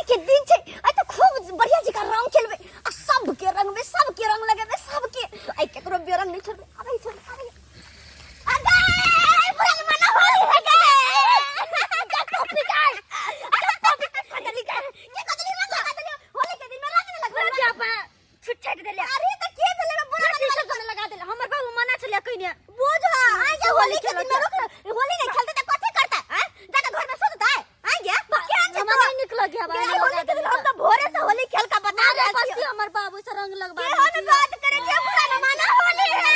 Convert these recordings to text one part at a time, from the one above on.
के दिन छै, आइ तऽ खूब बढ़िया जकाँ रंग खेलबै आ सबके रंगबै, सबके रंग लगेबै, सबके। आइ केकरो बेरंग नहि छोड़बै। आबै छै, आबै। आ गए, पूरा जमाना होली है गए। जा टोपी गए। जा टोपी के खदली गए। के खदली रंग लगा देलियो। होली के दिन में रंग नहीं लगबै। जा पा छुट देले। अरे तऽ के भेलै बे बुरा फिर से गाना लगा देले। हमर बाबू मना छलिया कहिने। बुझ आइ के होली के दिन में रोक होली नहीं खेलते त कथी करता हैं? जाके घर में सुतता है आइ गे केहन छै हमरा तोरा? नहीं निक लगे हवा गे, होली के दिन हम त भोरे से होली खेल के बता अरे रहल बस्ती छियौ। हमर बाबू से रंग लगवा केहन बात करे छियै, पूरा जमाना होली है।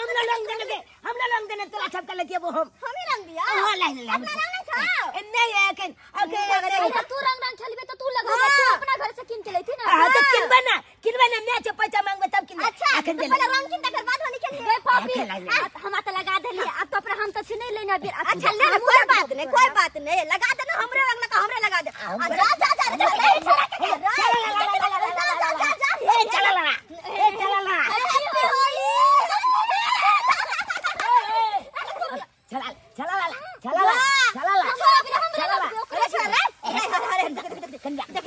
हमरा रंग देने दे, हमरा रंग देने, तोरा छपका लेके वो हम हमी रंग दिया। हां, ला ला। अपना रंग नहीं छौ? ए, नहीं एखन अरे तू रंग रंग खेलबे तो तू लगबे, तू अपना घर से किन के लेथी ना। हां, तो किनबे ना, किनबे ना, मैं से पैसा मांगबे तब किनबे। अच्छा एखन तो दे। पहले रंग किन, तकर बाद होली खेलिए। गे पापी। ला, ला। हम त लगा देली, अब तो अपना हम त छी नहीं लेना बिर। अच्छा ले ना, कोई बात नहीं, कोई बात नहीं, लगा दे ना। हमरे रंग लगा, हमरे लगा दे। आ, जा जा जा जा, नहीं छोड़ा के जा जा जा जा जा। ए चला ला, ए चला ला। हैप्पी होली। चला चला ला, चला ला, चला ला, चला ला। अरे छोड़ा रे, अरे अरे अरे, देख देख देख देख देख। ला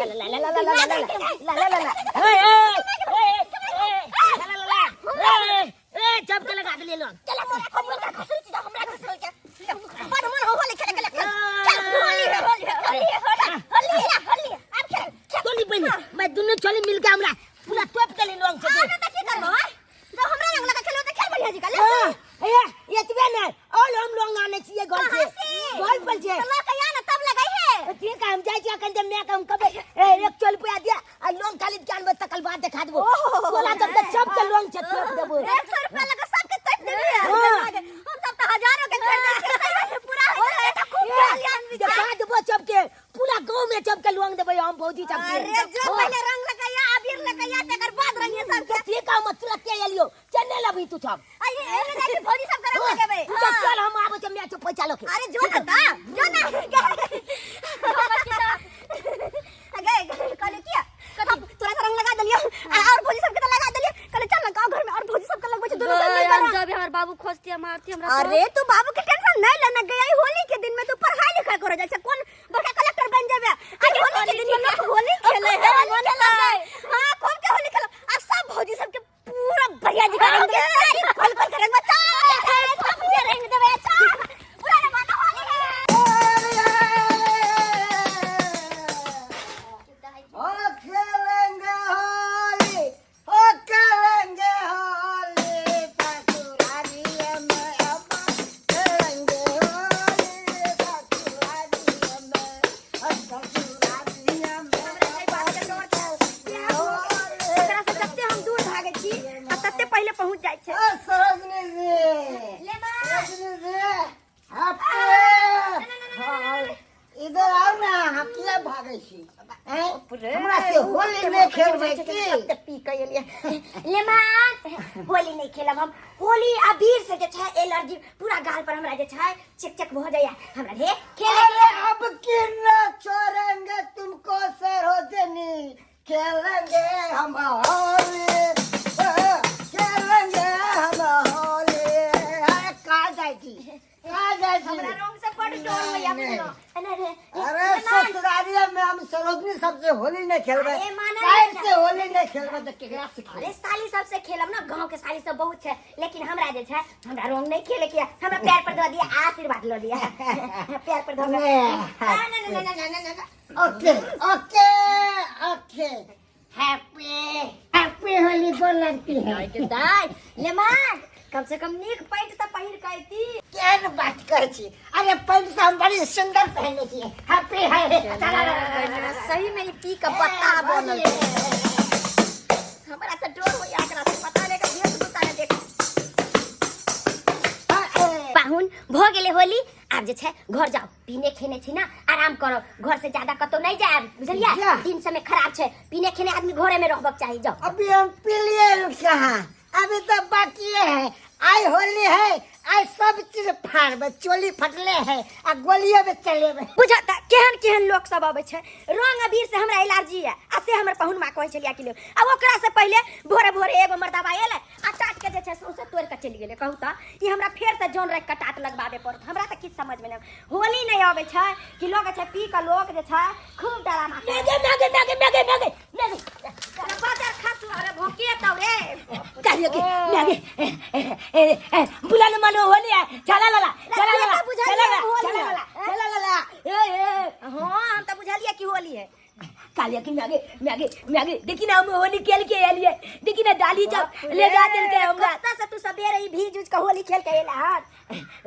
ला ला ला ला ला ला ला ला, ए ए ए, ला ला ला, ए ए, चपके लगा देलिए लोग। चला मोरा को, हमरा खसुल चीज, हमरा खसुल के बड़ मन हो होली खेले के। खेल खेल, होली है, होली है, होली है, होली है, होली है, अब खेल खेल। चोली बहिनी, मैं दुनू चोली मिलके हमरा पूरा तोप के लोग छे। आने त की करबो हां? जब हमरा रंग लगा खेलो त खेल बढ़िया जी का ले। हां, ए एतबे नै और हम लोग आने छियै घर से, घर पर छै। तो लऽ के आ ना, तब लगाई है। ठीक है, हम जाइ छियै अखन जे my के हम कहबै, ए एक चोल रुपया दिया आ लोग खाली के आनबै, तकर बाद देखा देबो। सोला जब तक सबके लोग छै तोप देबो। 100 रुपया लगा सबके तोप देबी। हाँ। हम सब त हजारों के खरीदै छियै, पूरा हो जाए त खूब खेल आदमी। देखा देबो सबके, पूरा गांव में सबके लोग देबै हम भौजी सबके। अरे जो, पहले रंग लगाया, अबीर लगाया, तकर बाद रंग सबके। ठीक है, हम तुरंत एलियो, चल नहीं लबी तू सब। अरे एने जाके भौजी सब के रंग लगेबै। तू चल चल, हम आबै छियै my से पैसा लके। अरे जो ना ता, जो ना। गए कहले किया हम तोरा के रंग लगा देलियो आ और भौजी सबके त लगा देलियो। कहले चल ना गांव घर में और भौजी सबके लगबै छै, दुनू सब मिलकर रंग। जब हमर बाबू खोजती मारती हमरा तो। अरे तू बाबू के टेंशन नहीं लेना। गई होली के दिन में तू पढ़ाई लिखाई करे जाइ छै, कोन बड़का कलेक्टर बन जेबे? आज होली के दिन में लोग होली खेले है, मन लगे। हां, खूब के होली खेलो आ सब भौजी सबके पूरा बढ़िया जी रंग दे, खोल खोल के रंग बचा, सब के रंग देबे। अच्छा पूरा जमाना होली है। ओ खेलेंगे होली, ओ खेलेंगे होली, ससुरालिया में अब खेलेंगे होली, ससुरालिया में, ओ ससुरालिया में अब खेलेंगे होली। एकरा से जते हम दूर भागे छी आ तते पहिले पहुंच जाइ छै। ओ सरोजनी जी। ले माँ। सरोजनी जी, हैप्पी, इधर आओ ना। हम किया भागै छी हैं? हमरा से होली नहि खेलबै की? पी के एलियै। ले माँ, होली नहीं खेलब हम। होली अबीर से जे छै एलर्जी, पूरा गाल पर हमरा जे छै चेक चेक भऽ जाइया। हमरा रे खेले। अरे अब की न छोड़ेंगे तुमको सरोजनी, खेलेंगे हम होली, खेलेंगे हम होली। अरे कहाँ जाइ छी, कहाँ जाइ छी? हमरा रंग से बड़ डर होइया। नहीं। बुझलो अरे रे। अरे ससुरालिया में हम सरोजनी सबसे होली नहीं खेलबे। अरे माना साइड नहीं। से होली नहीं खेलबे तो केकरा से अरे खेलबे? साली सबसे खेलब ना, गांव के साली सब बहुत छै, लेकिन हमरा जे छै हमरा रंग नहीं खेले के। हमरा पैर पर धो दिया, आशीर्वाद लो लिया, पैर पर धो। नहीं। ना ना ना ना ना ना ना। Okay okay okay, happy happy Holi को लगती है। दाय ले मार, कम से कम नीक पैंट त पहिर के अयती। केहन बात करै छी? अरे पैंट तऽ हम बड़ी सुंदर पहनने छियै। हैप्पी है। सही में ई पी के बत्ता बनल छै। हमरा त डर होइया एकरा से, पता नहीं के भेष भूषा ने देख। पाहुन, भऽ गेलै होली, आब जे छै घर जाओ, पीने खेने छी ना, आराम करो। घर से ज्यादा कतौ नहीं जायब, बुझलियै? जा। दिन समय खराब छै, पीने खेने आदमी घरे में रहबक चाही। जाओ। अभी हम पी लिए कहाँ? अभी तो बाकी है। आई होली है, आई सब चीज फाड़बे, चोली फटले है आ गोलिये में चलेबे। बुझत केहन केहन लोक सब अबै छै। रंग अबीर से हमरा एलर्जी है आ से हमर पहुन माँ कहै छलियै कि ले आ ओकरा से पहिले भोरे भोरे एगो मर्दाबा एलै आ चाट के जे छै सौंसे चलि गेलै कहू तऽ ई हमरा फेर से जौन राखि कऽ टाट लगबाबे पड़त। हमरा तऽ किछु समझ में नहि होली नहि अबै छै कि लोग छै पी कऽ लोक जे छै खूब डरामा मैगे मैगे मैगे मैगे मैगे मैगे बाजार खासू अरे भोके तौ रे। कहियो कि मैगे बुला न मानो होली है चला लला चला से लला तऽ बुझलियै चला लला होली चला है। लला चला लला ए ए हाँ, हम तऽ बुझलियै कि होली है। कालिया की मैगे मैगे मैगे देखी ना हम होली खेल के आलिए, देखी ना डाली जब ले जा दिल के हमरा। कत्ता से तू सबेरे ई भीज उज के होली खेल के एला हन?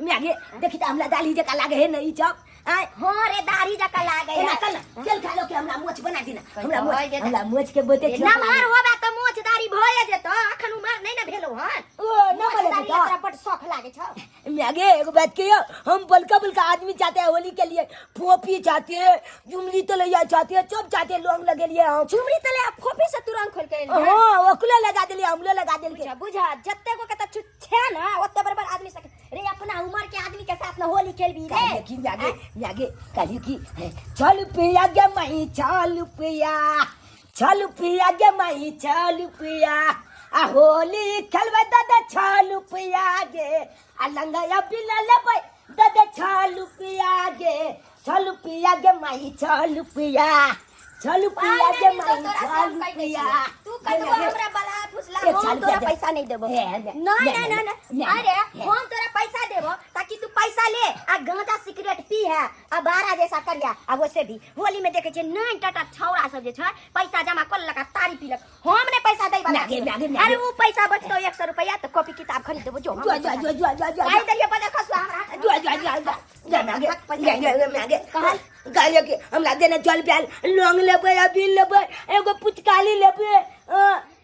मैगे देखी त हमरा दाली जका लागे है नहीं जब आय। हाँ रे, दाढ़ी जका लागे एना है। कल ना तेल खा लो के हमरा मोछ बना देना, हमरा मोछ भए जेतै। हमरा मोछ के बोते नमहर होबे तऽ मोछ दाढ़ी भए जेतौ, अखन उमर नहि ने भेलौ हन। ओ न मोछ बने दाढ़ी तो तोरा बड शौख लागे छौ। मैगे एगो बात कहियो, हम बलका बलका आदमी चाहते हैं होली के लिए, फोफी चाहते हैं, झुमरी तलैया चाहते हैं, सब चाहते हैं, लौंग लगे लिए हम। झुमरी तलैया फोफी से तू रंग खोल के एलही हन? हाँ, ओकलो लगा दिलिए, हमलो लगा दिलिए। बुझा बुझा जत्ते गो के त छुच्छे ना ओते बरबर आदमी सके रे, अपना उम्र के आदमी के साथ न होली खेलबी रे। कहलिए कि मैगे मैगे कहलिए कि चल पिया गे मई, चल पिया, चल पिया गे मई, चल पिया, आ होली खेलबै दादा छल पिया गे, आ लंगया बिला लेबै दादा छल पिया गे, चल पिया गे माई, चल पिया, चल पिया गे पाइ नहि माई, मिलतौ तोरा से हम चल कहि दै पिया। छियौ। तू कतबो हमरा बला फुसला, एक हम साल तोरा दे दे। पैसा नहीं देबो। हे, हे, नहीं नहीं, नहीं नहीं नहीं, नहीं, अरे नहीं। हम तोरा पैसा देबो ताकि तू पैसा ले आ गांजा सिगरेट पी है आ बारा जैसा करिया। आ वैसे भी होली में देखे छियै नाइन टाटा छौड़ा सब जे छै पैसा जमा कर लेलक आ तारी पीलक। हम नहीं पैसा दै वाला नागे, छियौ। नागे, नागे। अरे उ पैसा बचतो 100 रुपया तो कॉपी किताब खरीद देबो। जो हम जो, जो, जो, जो, जो, जो। पाइ देलियै बजर खसुआ हमरा हाथ। जो, जो, जो, जो, जो, नागे, पैसा नागे, नागे, नागे। कहल। कहलियै कि हमरा देने चल प्याल लौंग लेबै, अबीर लेबै, एगो पुचकारी लेबै।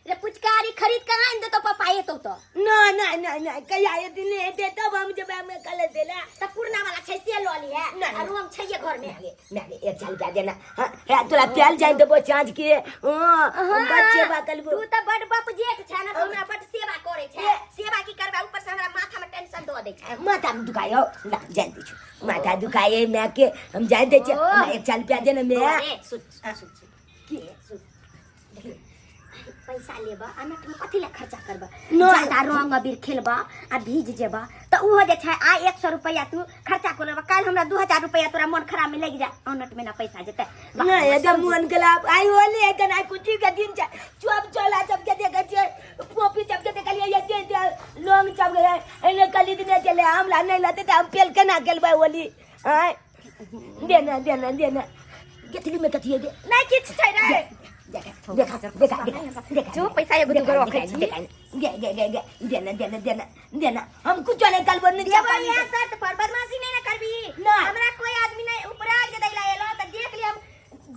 रे पुचकारी खरीद के आनि देतौ पापा एतौ तऽ। ना ना ना ना, कहिया एथिन नहि एतै तब हम जेबै, हमे कल देला। तऽ पुरना वाला छै से लऽ लिहे। ना, ना। आ रूम छैहे घर में। मागे, मागे, एक साल रुपया देना। हाँ, हाँ, तोरा प्याल जान देबो चाँच के। हाँ, हम बड़ सेवा करबो। तू तऽ बड बाप जेठ छै ना, तू हमरा बड सेवा करै छै। ए। सेवा की करबै, ऊपर से हमरा माथा में टेंशन दऽ दै छै। माथा में दुखायो ना जान दै छौ, माथा दुखाए माय के हम जान दै छियै। ओ। हमरा एक साल रुपया देना माय। अरे, सुन सुन सुन सुन। की? सुन, देखी, पैसा लेबा आ ना तुम कथी ला खर्चा करबा? नहीं। ज्यादा रंग अबीर खेलबा आ भीज जेबा तऽ उहो जे छै आइ 100 रुपया तू खर्चा कर लेबा, काल्हि हमरा 2000 रुपया तोरा मन खराब में लागि जाय, अनट में ना पैसा जेतै। नहीं एकदम मन खराब आई होली है कना खुशी के दिन छै, चुप चला सबके देखै छियै, पोपी सबके देखलियै ये दे दे लौंग सब गए एने कली दिने चले, हमरा नहीं लते तऽ हम पेल केना खेलबै होली? आय देना देना देना गेथली में कथी है दे? नहीं किछु छै रे। देखा देखा देखा देखा देखा। जो पैसा एगो दूगो रखै देखा छी। देखा गे गे गे गे देना देना देना देना, हम कुछ नहीं कल नहीं देबो इएह शर्त पर, बदमाशी नहीं ना करबी? नहीं। हमरा कोई आदमी नहीं उपराग जे दैला एलो तऽ देख लिय, हम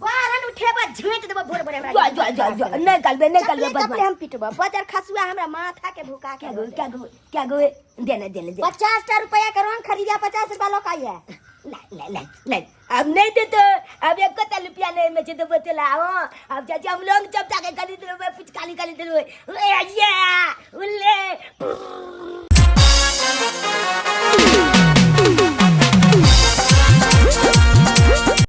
बारन उठेबा झेंट देबो भोर भोर हमरा। जो जो जो जो नहीं कलबे नहीं कलबे। चपले चपले बदमाश हम पिटबो, बजर खसुआ हमरा माथा के भुका के क्या गो क्या गो क्या गो देना देना देना। 50 टा रुपया के रंग खरीदिया, 50 रुपया लऽ के आइए। नहीं नहीं नहीं नहीं, अब नहीं देते, अब एक को रुपया नहीं में तो बोतला। हाँ अब चाचा हम लोग जब जाके खरीद लो, पिचकारी खरीद लो, ये उल्ले।